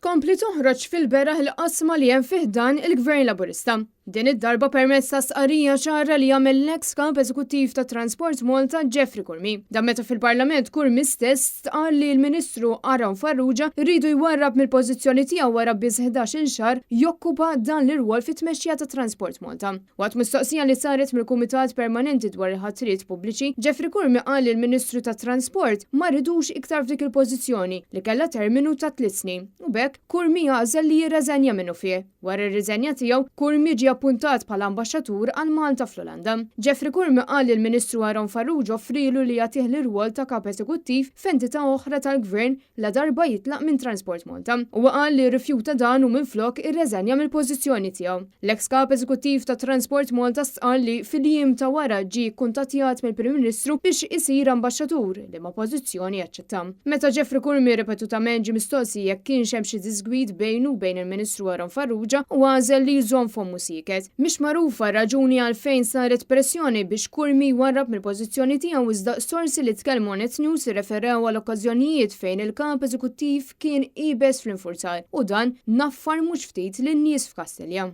Tkompli toħroġ fil-beraħ il-qasma li hemm fi ħdan il-Gvern Laburista. Din id-darba permezz ta' stqarrija ċara li għamel l-eks kap eżekuttiv ta' Transport Malta Jeffrey Curmi. Dan meta fil-Parlament Curmi stess stqarr li l-Ministru Aaron Farrugia riedu jwarrab mill-pożizzjoni tiegħu wara biss 11-il xahar jokkupa dan l-irwol fit-tmexxija ta' Transport Malta. Waqt mistoqsija li saret mill-Kumitat Permanenti dwar il-Ħatriet Pubbliċi, Jeffrey Curmi qal li l-Ministru tat-Transport ma ridux iktar f'dik il-pożizzjoni li kellha terminu ta' tliet snin u b'hekk Curmi għażel li jirreżenja minnufih. Wara r-riżenja tiegħu, Curmi ġie appuntat bħala ambaxxatur għal Malta fl-Olanda. Jeffrey Curmi qal li l-Ministru Aaron Farrugia offrielu li jagħtih l-irwol ta' Kap Eżekuttiv f'entità oħra tal-Gvern ladarba jitlaq minn Transport Malta. Huwa qal li rrifjuta dan u minflok irreżenja mill-pożizzjoni tiegħu. L-eks Kap Eżekuttiv ta' Transport Malta stqarr li fil-jiem ta' wara ġie kkuntattjat mill-Prim Ministru biex isir ambaxxatur, liema pożizzjoni aċċetta. Meta Jeffrey Curmi ripetutament ġie mistoqsi jekk kienx hemm xi diżgwid bejnu u bejn il-Ministru Aaron Farrugia, huwa għażel li jżomm fommu sieket. Mhix magħrufa r-raġuni għalfejn saret pressjoni biex Curmi jwarrab mill-pożizzjoni tiegħu iżda sorsi li tkellmu ma' Net News irreferew għal okkażjonijiet fejn il-Kap Eżekuttiv kien iebes fl-infurzar u dan naffar mhux ftit lin-nies f'Kastilja.